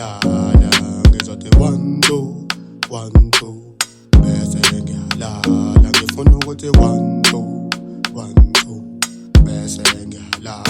ngiyalala. Ngizothi one two, one two, bese ngiyalala. Ngifuna ukuthi one two, one two, bese ngiyalala.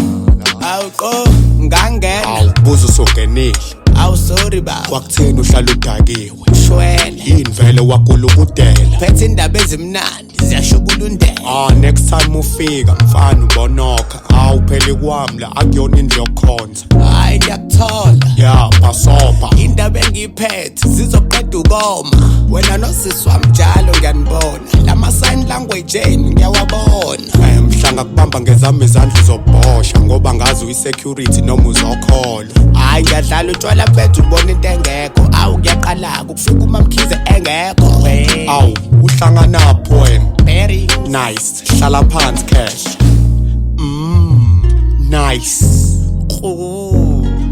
Awuqo ngangena. Awubuza usungenile. Awu, sorry baba. Kwakutheni uhlala udakiwe? Shwele. Yini vele wagulukudela? Phethe indaba ezimnandi, ziyashubulundela. Ah, next time ufika mfana ubonokha, awu phela kwami la akuyona indlu yokukhonza. Hayi, ngiyakuthola. Ya, basoba. Indaba engiyiphethe zizoqeda ukoma. Wena nosisi wami njalo ngiyanibona, lama sign language enu ngiyawabona. Eh, mhlanga kubamba ngezami izandla uzobhosha ngoba ngazi uyi-security noma uzokholwa. Hayi, ngiyadlala utshwala mfethu, ubona into engekho. Awu, ngiyaqala-ke ukufika uMamkhize engekho. Awu, uhlanganaphi wena? Very. Nice, hlala phansi cash. Nice.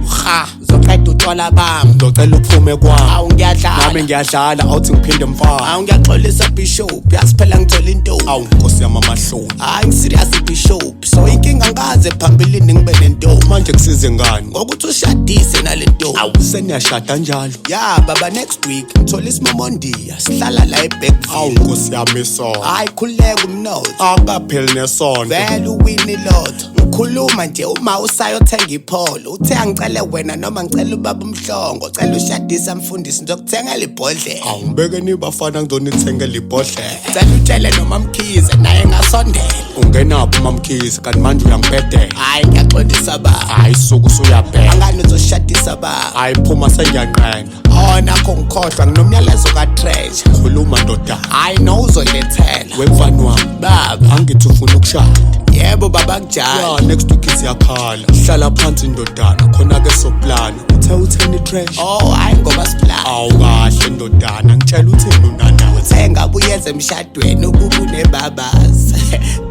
Ha, zoqeda utshwala bami. Ngizocela uphume kwami. Awu, ngiyadlala. Nami ngiyadlala, awuthi ngiphinde mfana. Awu, ngiyaxolisa bishop, yazi phela ngithola intombi. Awu nkosi yami, amahloni. Hayi, ngiserious bishop, so inkinga ngaze phambilini ngibe nentombi. Manje kusize ngani? Ngokuthi ushadise nale ntombi. Awu, seniyashada njalo? Ya baba, next week ngithola isimomondiya, sihlala la Awu eBergville. nkosi yami, isonto. Hayi, khululeka umnotho. Akapheli nesonto. Vele uwini lotto, ngikhuluma nje uma usayothenga iPolo, uthe angicele wena noma ngicela ubaba uMhlongo, cela ushadisa mfundisi, ngizokuthengela ibhodlela. Awu, ngibekeni bafana, ngizonithengela ibhodlela. Cela utshele noma Mkhize naye ngasondela. Ungenaphi uMamkhize? Kanti manje uyangibhedela. Hayi, ngiyaxolisa baba. Hayi, suku usuyabheka. Angani uzoshadisa baba? Hayi, phuma, sengiyanqena. Oh, nakho ngikhohlwa, nginomyalezo kaTreasure. Khuluma ndodana. Hayi no, uzoyilethela. Wemfana wami. Baba. Angithi ufuna ukushada? Yebo baba, kunjalo. Ya, next week siyakhala, hlala phansi ndodana, khona-ke soplana. Uthe utheni Treasure? Oh, hayi ngoba siplana. Awu kahle ndodana, ngitshela utheni unana. Uthe ngabe uyeza emshadweni ukuba unebabazi.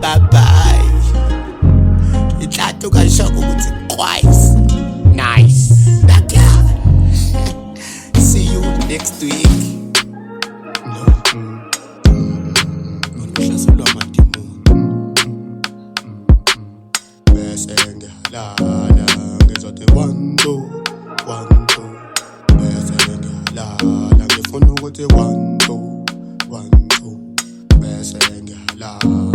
Bye bye. Inhlathu kashoko ukuthi twice. Nice. Nakya. See you next week. No, uhlaselwa amadimoni bese ngiyalala. Ngizothi one two, one two, bese ngiyalala. Ngifuna ukuthi one two, one two, bese ngiyalala.